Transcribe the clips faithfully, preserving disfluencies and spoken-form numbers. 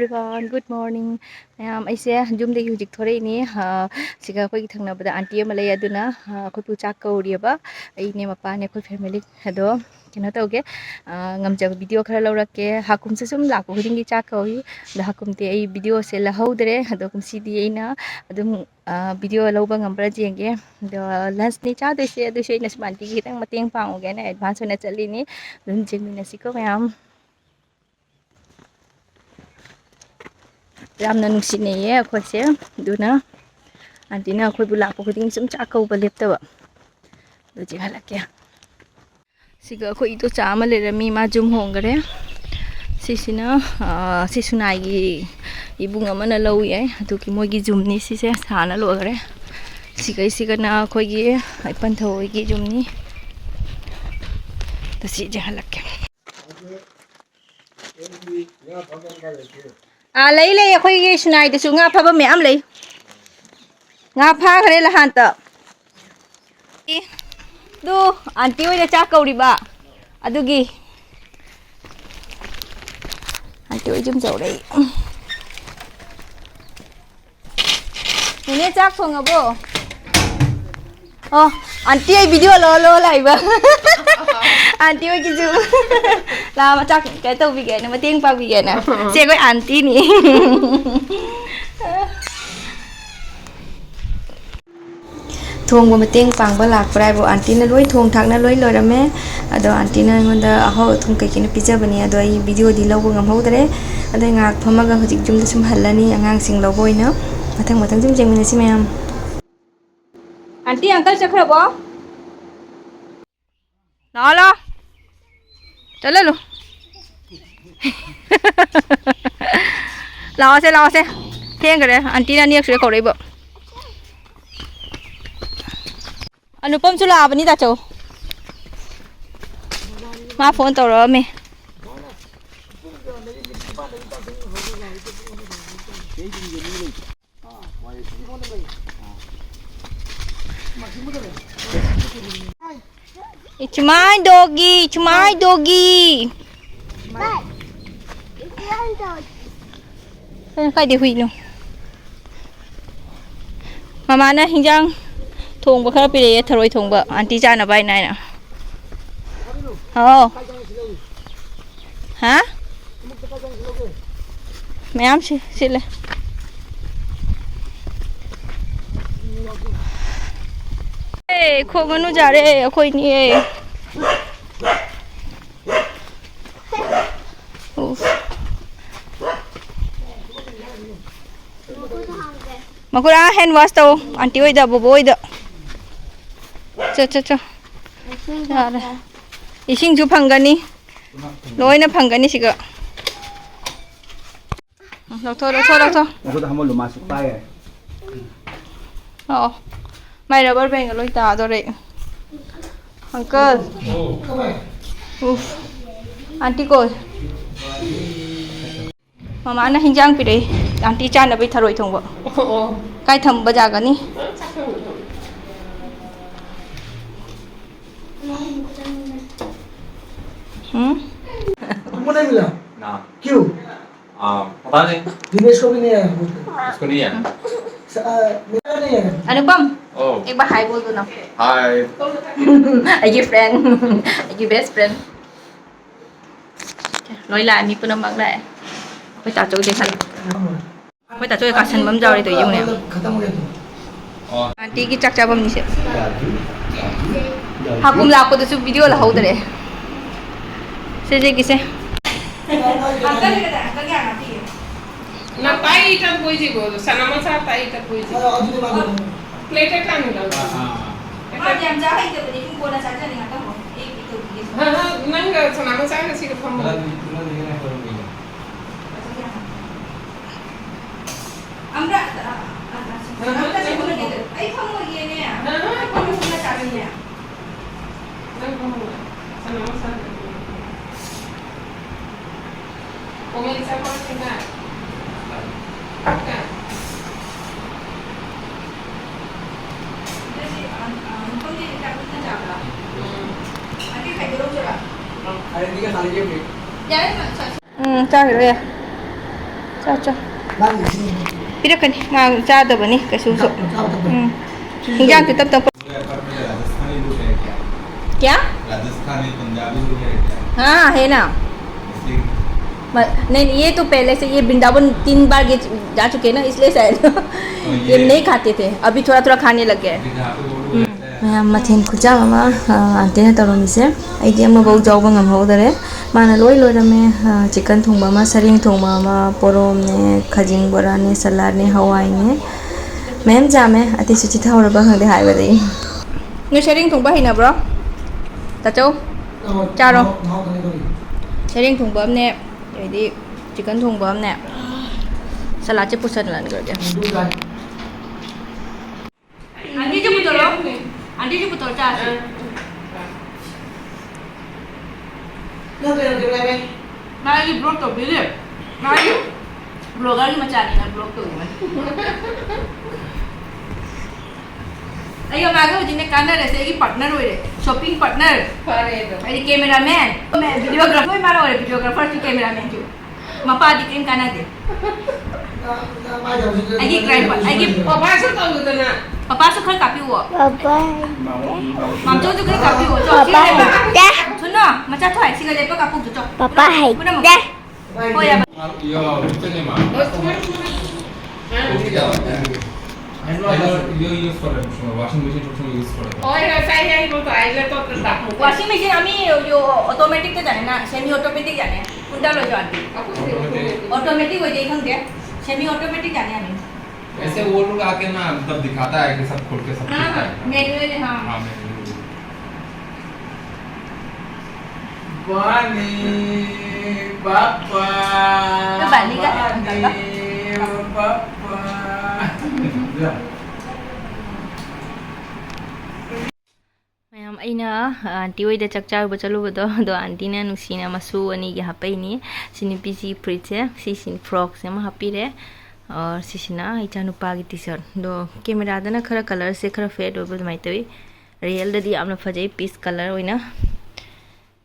Everyone, good morning. ꯃꯌꯥꯝ, ꯑꯩꯁꯦ ꯌꯨꯝꯗꯒꯤ ꯍꯧꯖꯤꯛ ꯊꯣꯔꯛꯏꯅꯤ꯫ ꯑ, ꯁꯤꯒ ꯑꯩꯈꯣꯏꯒꯤ ꯊꯪꯅꯕꯗ aunty ꯑꯃ ꯂꯩ, ꯑꯗꯨꯅ, ꯑ, ꯑꯩꯈꯣꯏꯕꯨ ꯆꯥꯛ ꯀꯧꯔꯤꯑꯕ꯫ ꯑꯩꯅꯦ, ꯃꯄꯥꯅꯦ, ꯑꯩꯈꯣꯏ family꯫ ꯑꯗꯣ ꯀꯩꯅꯣ ꯇꯧꯒꯦ, ꯑ, ꯉꯝꯖꯕ video ꯈꯔ ꯂꯧꯔꯛꯀꯦ꯫ ꯍꯥꯀꯨꯝꯁꯨ ꯁꯨꯝ ꯂꯥꯛꯄ ꯈꯨꯗꯤꯡꯒꯤ ꯆꯥꯛ ꯀꯧꯏ꯫ ꯑꯗꯣ ꯍꯥꯀꯨꯝꯗꯤ ꯑꯩ videoꯁꯦ ꯂꯧꯍꯧꯗ꯭ꯔꯦ꯫ ꯑꯗꯣ ꯀꯨꯝꯁꯤꯗꯤ ꯑꯩꯅ ꯑꯗꯨꯝ, ꯑ, video ꯂꯧꯕ ꯉꯝꯕ꯭ꯔꯥ ꯌꯦꯡꯒꯦ꯫ ꯑꯗꯣ lunchꯅꯤ ꯆꯥꯗꯣꯏꯁꯦ꯫ ꯑꯗꯨꯁꯨ ꯑꯩꯅ ꯁꯨꯃꯥꯟꯇꯤꯒꯤ ꯈꯤꯇꯪ ꯃꯇꯦꯡ ꯄꯥꯡꯉꯨꯒꯦꯅ advance ꯑꯣꯏꯅ ꯆꯠꯂꯤꯅꯤ꯫ ꯑꯗꯨꯝ ꯌꯦꯡꯃꯤꯟꯅꯁꯤꯀꯣ ꯃꯌꯥꯝ꯫ ꯌꯥꯝꯅ ꯅꯨꯡꯁꯤꯅꯩꯌꯦ ꯑꯩꯈꯣꯏꯁꯦ꯫ ꯑꯗꯨꯅ auntꯤꯅ ꯑꯩꯈꯣꯏꯕꯨ ꯂꯥꯛꯄ ꯈꯨꯗꯤꯡ ꯁꯨꯝ ꯆꯥꯛ ꯀꯧꯕ ꯂꯦꯞꯇꯕ꯫ ꯑꯗꯨ ꯆꯦꯟꯍꯜꯂꯛꯀꯦ꯫ ꯁꯤꯒ ꯑꯩꯈꯣꯏ ꯏꯗꯣꯆꯥ ꯑꯃ ꯂꯩꯔꯝꯃꯤ, ꯃꯥ ꯌꯨꯝ ꯍꯣꯡꯈꯔꯦ꯫ ꯁꯤꯁꯤꯅ, ꯑ, ꯁꯤ ꯁꯨꯅꯥꯏꯒꯤ ꯏꯕꯨꯡ ꯑꯃꯅ ꯂꯧ ꯌꯥꯏ, ꯑꯗꯨꯒꯤ ꯃꯣꯏꯒꯤ ꯌꯨꯝꯅꯤ꯫ ꯁꯤꯁꯦ ꯁꯥꯅ ꯂꯣꯏꯈꯔꯦ꯫ ꯁꯤꯒꯩꯁꯤꯒꯅ ꯑꯩꯈꯣꯏꯒꯤ ꯏꯄꯟꯊꯧ ꯍꯣꯏꯒꯤ ꯌꯨꯝꯅꯤ꯫ ꯑꯗꯨ ꯁꯤ ꯆꯦꯟꯍꯜꯂꯛꯀꯦ꯫ ꯑꯥ, ꯂꯩ, ꯂꯩ, ꯑꯩꯈꯣꯏꯒꯤ ꯁꯨꯅꯥꯏꯗꯁꯨ ꯉꯥ ꯐꯥꯐꯝ ꯃꯌꯥꯝ ꯂꯩ꯫ ꯉꯥ ꯐꯥꯈ꯭ꯔꯦ ꯂꯍꯥꯟꯇ꯫ ꯑꯦ, ꯑꯗꯨ aunty ꯍꯣꯏꯅ ꯆꯥꯛ ꯀꯧꯔꯤꯕ ꯑꯗꯨꯒꯤ꯫ Aunty ꯍꯣꯏ ꯌꯨꯝ ꯌꯧꯔꯛꯏ꯫ ꯅꯦꯅꯦ, ꯆꯥꯛ ꯊꯣꯡꯉꯕꯣ? ꯑꯣ, aunty ꯑꯩ video ꯂꯧ ꯂꯧ ꯂꯥꯛꯏꯕ꯫ Aunty ꯍꯣꯏꯒꯤꯁꯨ ꯂꯥꯛꯑꯣ, ꯆꯥꯛ ꯀꯩꯅꯣ ꯇꯧꯕꯤꯒꯦꯅ, ꯃꯇꯦꯡ ꯄꯥꯡꯕꯤꯒꯦꯅ꯫ ꯁꯦ ꯑꯩꯈꯣꯏ auntꯤꯅꯤ꯫ ꯊꯣꯡꯕ ꯃꯇꯦꯡ ꯄꯥꯡꯕ ꯂꯥꯛꯄ꯭ꯔꯥ ꯍꯥꯏꯕꯨ, auntꯤꯅ ꯂꯣꯏ ꯊꯣꯡ ꯊꯥꯛꯅ ꯂꯣꯏ ꯂꯣꯏꯔꯝꯃꯦ꯫ ꯑꯗꯣ auntꯤꯅ ꯑꯩꯉꯣꯟꯗ ꯑꯍꯥꯎ ꯑꯊꯨꯝ ꯀꯩꯀꯩꯅꯣ ꯄꯤꯖꯕꯅꯦ, ꯑꯗꯣ ꯑꯩ videoꯗꯤ ꯂꯧꯕ ꯉꯝꯍꯧꯗ꯭ꯔꯦ꯫ ꯑꯗꯣ ꯑꯩ ꯉꯥꯏꯍꯥꯛ ꯐꯝꯃꯒ ꯍꯧꯖꯤꯛ ꯌꯨꯝꯗ ꯁꯨꯝ ꯍꯜꯂꯅꯤ, ꯑꯉꯥꯡꯁꯤꯡ ꯂꯧꯕ ꯑꯣꯏꯅ꯫ ꯃꯊꯪ ꯃꯊꯪ ꯁꯨꯝ ꯌꯦꯡꯃꯤꯟꯅꯁꯤ ꯃꯌꯥꯝ꯫ Aunty, uncle ꯆꯠꯈ꯭ꯔꯕꯣ? ꯂꯥꯛꯑꯣ, ꯂꯥꯛꯑꯣ꯫ ꯆꯠꯍꯜꯂꯨ꯫ ꯂꯥꯛꯑꯣꯁꯦ, ꯂꯥꯛꯑꯣꯁꯦ꯫ ꯊꯦꯡꯈ꯭ꯔꯦ꯫ Auntꯤꯅ ꯑꯅꯤꯔꯛ ꯁꯨꯔꯦ ꯀꯧꯔꯛꯏꯕ꯫ ꯑꯅꯨꯄꯝꯁꯨ ꯂꯥꯛꯑꯕꯅꯤ, ꯇꯥꯆꯧ꯫ ꯃꯥ phone ꯇꯧꯔꯛꯑꯝꯃꯦ꯫ It's my doggy, it's my doggy. ꯀꯥꯏꯗꯩ ꯍꯨꯏꯅꯣ? ꯃꯃꯥꯅ ꯍꯤꯟꯖꯥꯡ ꯊꯣꯡꯕ ꯈꯔ ꯄꯤꯔꯛꯑꯦ, ꯊꯔꯣꯏ ꯊꯣꯡꯕ, ꯑꯟꯇꯤ ꯆꯥꯅꯕ ꯍꯥꯏꯅ ꯍꯥꯏꯅ꯫ ꯍꯥꯎ꯫ ꯍꯥ? ꯃꯌꯥꯝ ꯁꯤ-, ꯁꯤꯠꯂꯦ꯫ ꯑꯦ, ꯈꯣꯡ ꯉꯥꯅꯨ ꯆꯥꯔꯦ ꯑꯩꯈꯣꯏꯅꯤ꯫ ꯎꯐ꯫ ꯃꯈꯨꯠ ꯑꯥ hand wash ꯇꯧ, ꯑꯟꯇꯤ ꯍꯣꯏꯗ, ꯕꯣꯕꯣ ꯍꯣꯏꯗ꯫ ꯆꯣ, ꯆꯣ, ꯆꯣ꯫ ꯌꯥꯔꯦ꯫ ꯏꯁꯤꯡꯁꯨ ꯐꯪꯒꯅꯤ꯫ ꯂꯣꯏꯅ ꯐꯪꯒꯅꯤ ꯁꯤꯒ꯫ ꯂꯧꯊꯣꯛ, ꯂꯧꯊꯣꯛ, ꯂꯧꯊꯣꯛ꯫ ꯃꯈꯨꯠ ꯍꯥꯝꯃꯜꯂꯨ, ꯃꯥꯁꯨ ꯄꯥꯏ ꯌꯥꯏ꯫ ꯑꯣ꯫ ꯃꯥꯏ rubber bandꯒ ꯂꯣꯏ ꯇꯥꯗꯣꯔꯦ꯫ Uncle꯫ ꯎꯐ꯫ Aunty call꯫ ꯃꯃꯥꯅ ꯍꯤꯟꯖꯥꯡ ꯄꯤꯔꯛꯏ꯫ Aunty ꯆꯥꯅꯕꯩ ꯊꯔꯣꯏ ꯊꯣꯡꯕ꯫ ꯑꯣ꯫ ꯀꯥꯏ ꯊꯝꯕ ꯖꯥꯒꯅꯤ? ꯆꯥꯛ ꯊꯣꯡꯕꯗꯣ꯫ ꯎꯝ? तुमको नहीं मिला? ना। क्यों? आ, पता नहीं। दिनेश को भी नहीं आया। इसको नहीं आया। स-, आ, मेरा नहीं आया। अनुपम, ओ। एक बार hi बोल दो ना। Hi। ये friend, ये best friend। ꯂꯣꯏ ꯂꯥꯛꯑꯦ, ꯃꯤ ꯄꯨꯝꯅꯃꯛ ꯂꯥꯛꯑꯦ꯫ ꯑꯩꯈꯣꯏ ꯇꯥꯆꯧꯁꯦ ꯈꯟ-, ꯑꯩꯈꯣꯏ ꯇꯥꯆꯧꯁꯦ ꯀꯥꯁꯟꯕ ꯑꯃ ꯌꯥꯎꯔꯦ ꯇꯧ ꯌꯦꯡꯉꯨꯅꯦ꯫ ꯑꯣ꯫ Auntieꯒꯤ ꯆꯥꯛ ꯆꯥꯐꯝꯅꯤꯁꯦ꯫ ꯍꯥꯀꯨꯝ ꯂꯥꯛꯄꯗꯁꯨ video ꯂꯧꯍꯧꯗꯔꯦ꯫ ꯁꯦ, ꯁꯦ, ꯀꯤꯁꯦ꯫ Uncle ꯀꯌꯥ ꯍꯥꯞꯄꯤꯒꯦ? ꯅꯪ ꯇꯥꯏ ꯏꯇ ꯄꯣꯏꯁꯤꯕꯣ, ꯁꯅꯥ ꯃꯆꯥ ꯇꯥꯏ ꯏꯇ ꯄꯣꯏꯁꯤ꯫ Plate ꯀꯥꯟꯗ꯫ ꯃꯥꯗꯤ ꯌꯥꯝ ꯆꯥ ꯍꯩꯇꯕꯅꯤ, ꯁꯨꯝ ꯀꯣꯟꯅ ꯆꯥꯖꯅꯤ, ꯉꯥꯛꯇꯪ ꯀꯣ꯫ ꯑꯩ ꯇꯧꯕꯤꯒꯦ꯫ ꯑ, ꯑ, ꯅꯪꯒ ꯁꯅꯥ ꯃꯆꯥꯒ ꯁꯤꯒ ꯐꯝꯃꯣ꯫ ꯑꯝꯇ, ꯑ, ꯑ, ꯑ, ꯑꯝꯇ ꯁꯤꯒꯨꯝꯕ ꯂꯩꯇ꯭ꯔꯦ꯫ ꯑꯩ ꯐꯝꯃꯣꯏꯒꯦꯅꯦ꯫ ꯑ, ꯑ꯫ ꯑꯩꯈꯣꯏ ꯃꯐꯝꯗ ꯆꯥꯔꯣꯏꯅꯦ꯫ ꯅꯪ ꯐꯝꯃꯣ꯫ ꯁꯅꯥ ꯃꯆꯥꯒ꯫ Comienza por cenar. ꯎꯝ, ꯆꯥꯈꯤꯔꯣꯏ꯫ ꯆꯥ, ꯆꯥ꯫ ꯄꯤꯔꯛꯀꯅꯤ꯫ ꯃꯥ ꯆꯥꯗꯕꯅꯤ ꯀꯩꯁꯨꯁꯨ꯫ ꯎꯝ꯫ ꯍꯤꯟꯖꯥꯡꯁꯨ ꯇꯞ ꯇꯞ꯫ क्या? राजस्थानी, पंजाबी लोग हैं क्या? हाँ, है ना। म-, नहीं, ये तो पहले से, ये वृंदावन तीन बार ये जा चुके हैं ना, इसलिए शायद ये ये नहीं खाते थे, अभी थोड़ा थोड़ा खाने लग गए। अभी जहाँ पे वो लोग हम्म। रहते हैं। ꯃꯌꯥꯝ ꯃꯊꯦꯜ ꯈꯨꯌꯥꯝ ꯑꯃ, ꯑ, ꯑꯟꯇꯤꯅ ꯇꯧꯔꯝꯃꯤꯁꯦ꯫ ꯑꯩꯗꯤ ꯑꯃꯐꯥꯎ ꯌꯥꯎꯕ ꯉꯝꯍꯧꯗꯔꯦ꯫ ꯃꯥꯅ ꯂꯣꯏ ꯂꯣꯏꯔꯝꯃꯦ꯫ ꯑ, ꯆꯤꯀꯟ ꯊꯣꯡꯕ ꯑꯃ, ꯁꯔꯦꯡ ꯊꯣꯡꯕ ꯑꯃ, ꯄꯣꯔꯣꯝꯅꯦ, ꯈꯖꯤꯡ ꯕꯣꯔꯥꯅꯦ, ꯁꯂꯥꯗꯅꯦ, ꯍꯋꯥꯏꯅꯦ꯫ ꯃꯌꯥꯝ ꯆꯥꯝꯃꯦ꯫ ꯑꯇꯩꯁꯨ ꯆꯤꯊꯍꯧꯔꯕ ꯈꯪꯗꯦ ꯍꯥꯏꯕꯗꯒꯤ꯫ ꯅꯣꯏ ꯁꯔꯦꯡ ꯊꯣꯡꯕ ꯍꯩꯅꯕ꯭ꯔꯣ? ꯇꯥꯆꯧ? ꯆꯥꯔꯣ꯫ ꯁꯔꯦꯡ ꯊꯣꯡꯕ ꯑꯃꯅꯦ, ꯑꯗꯩꯗꯤ ꯆꯤꯀꯟ ꯊꯣꯡꯕ ꯑꯃꯅꯦ꯫ ꯁꯂꯥꯗꯁꯦ ꯄꯨꯁꯟꯍꯟꯈ꯭ꯔꯒꯦ꯫ ꯑꯟꯇꯤꯁꯨ ꯄꯨꯊꯣꯔꯛꯑꯣ꯫ ꯑꯟꯇꯤꯁꯨ ꯄꯨꯊꯣꯔꯛꯑꯣ ꯆꯥꯁꯤ꯫ ꯅꯪ ꯀꯩꯅꯣ ꯇꯧꯔꯦ ꯍꯥꯏꯕ? ꯃꯥꯒꯤ ꯕ꯭ꯂꯣꯛ ꯇꯧꯕꯤꯔꯦ꯫ ꯃꯥꯒꯤ ꯕ꯭ꯂꯣꯒꯔꯒꯤ ꯃꯆꯥꯅꯤꯅ ꯕ꯭ꯂꯣꯛ ꯇꯧꯕꯅꯤ꯫ ꯑꯩꯒ ꯃꯥꯒ ꯍꯧꯖꯤꯛꯅꯦ ꯀꯥꯟꯅꯔꯁꯦ, ꯑꯩꯒꯤ ꯄꯥꯔꯠꯅꯔ ꯑꯣꯏꯔꯦ, ꯁꯣꯞꯄꯤꯡ ꯄꯥꯔꯠꯅꯔ꯫ ꯐꯔꯦ ꯑꯗꯣ꯫ ꯑꯩꯗꯤ ꯀꯦꯃꯦꯔꯥꯃꯦꯟ, ꯚꯤꯗꯤꯑꯣꯒ꯭ꯔꯥꯐꯔ ꯂꯣꯏ ꯃꯥꯅ ꯑꯣꯏꯔꯦ, ꯚꯤꯗꯤꯑꯣꯒ꯭ꯔꯥꯐꯔꯁꯨ ꯀꯦꯃꯦꯔꯥꯃꯦꯟꯁꯨ꯫ ꯃꯄꯥꯗꯤ ꯀꯔꯤꯝ ꯀꯥꯟꯅꯗꯦ꯫ ꯑꯩꯒꯤ ꯀ꯭ꯔꯥꯏꯝ ꯄꯥ-, ꯑꯩꯒꯤ ꯄꯄꯥꯁꯨ ꯇꯧꯗꯅ꯫ ꯄꯄꯥꯁꯨ ꯈꯔ ꯀꯥꯞꯄꯤꯌꯣ꯫ ꯄꯄꯥ ꯍꯩꯇꯦ꯫ ꯃꯥꯝꯆꯧꯁꯨ ꯈꯔ ꯀꯥꯞꯄꯤꯌꯣ꯫ ꯆꯣ, ꯁꯤ ꯄꯄꯥ ꯂꯩꯕ꯫ ꯍꯩꯇꯦ꯫ ꯁꯨꯅꯣ, ꯃꯆꯥ ꯊꯣꯏ, ꯁꯤꯒ ꯂꯦꯞꯄ ꯀꯥꯞꯄꯨꯁꯨ, ꯆꯣ꯫ ꯄꯄꯥ ꯄꯨꯟꯅꯃꯛ꯫ ꯍꯩꯇꯦ꯫ ꯍꯣꯏ, ꯌꯥꯕ꯫ ꯌꯣ, ꯆꯠꯂꯦ ꯃꯥ꯫ ꯑꯩꯅ ꯌꯣ ꯌꯨꯁ ꯇꯧꯔꯦ, ꯋꯥꯁꯤꯡ ꯃꯦꯆꯤꯟ ꯊꯣꯛꯁꯨ ꯌꯨꯁ ꯇꯧꯔꯦ꯫ ꯍꯣꯏ, ꯍꯣꯏ, ꯁꯥꯏ, ꯁꯥꯏ, ꯍꯣꯏ, ꯍꯣꯏ, ꯑꯩ ꯂꯦꯞꯇꯣꯞꯇ ꯗꯥꯛ ꯃꯨꯛ꯫ ꯋꯥꯁꯤꯡ ꯃꯦꯆꯤꯟ ꯑꯃꯤ ꯌꯣ, ꯌꯣ, ꯑꯣꯇꯣꯃꯦꯇꯤꯛꯇ ꯌꯥꯅꯤ, ꯅ ꯁꯦꯃꯤ ꯑꯣꯇꯣꯃꯦꯇꯤꯛ ꯌꯥꯅꯤ꯫ ꯎꯜꯇꯥ ꯂꯣꯏ ꯌꯥꯅꯤ꯫ ꯑꯣꯇꯣꯃꯦꯇꯤꯛ ꯑꯣꯏꯗꯤ ꯈꯪꯗꯦ꯫ ꯁꯦꯃꯤ ꯑꯣꯇꯣꯃꯦꯇꯤꯛ ꯌꯥꯅꯤ ꯌꯥꯅꯤ꯫ ऐसे वो लोग आके ना, मतलब, दिखाता है कि सब खोल के सब हाँ, खींचता है। मैनुअल, हाँ। हाँ, मैनुअल। बानी, पापा, तो बानी का क्या बानी, करता? पापा। ꯃꯌꯥꯝ, ꯑꯩꯅ, ꯑ, ꯑꯟꯇꯤ ꯍꯣꯏꯗ ꯆꯥꯛ ꯆꯥꯔꯨꯕ ꯆꯠꯂꯨꯕꯗꯣ, ꯑꯗꯣ ꯑꯟꯇꯤꯅ ꯅꯨꯡꯁꯤꯅ ꯃꯁꯨ ꯑꯅꯤꯒꯤ ꯍꯥꯞꯄꯛꯏꯅꯤ꯫ ꯁꯤ ꯅꯨꯄꯤꯁꯤꯒꯤ ꯐꯨꯔꯤꯠꯁꯦ, ꯁꯤꯁꯤ ꯐ꯭ꯔꯣꯛꯁꯦ ꯑꯃ ꯍꯥꯞꯄꯤꯔꯦ꯫ ꯑ, ꯁꯤꯁꯤꯅ ꯏꯆꯥꯅꯨꯄꯥꯒꯤ ꯇꯤ ꯁꯥꯔꯠ꯫ ꯑꯗꯣ ꯀꯦꯃꯦꯔꯥꯗꯅ ꯈꯔ ꯀꯂꯔꯁꯦ ꯈꯔ ꯐꯦꯗ ꯑꯣꯏꯕ ꯑꯗꯨꯃꯥꯏꯅ ꯇꯧꯏ꯫ ꯔꯤꯌꯦꯜꯗꯗꯤ ꯌꯥꯝꯅ ꯐꯖꯩ, ꯄꯤꯁ ꯀꯂꯔ ꯑꯣꯏꯅ꯫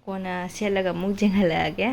ꯀꯣꯟꯅ ꯁꯦꯠꯂꯒ ꯑꯃꯨꯛ ꯌꯦꯡꯍꯜꯂꯛꯑꯒꯦ꯫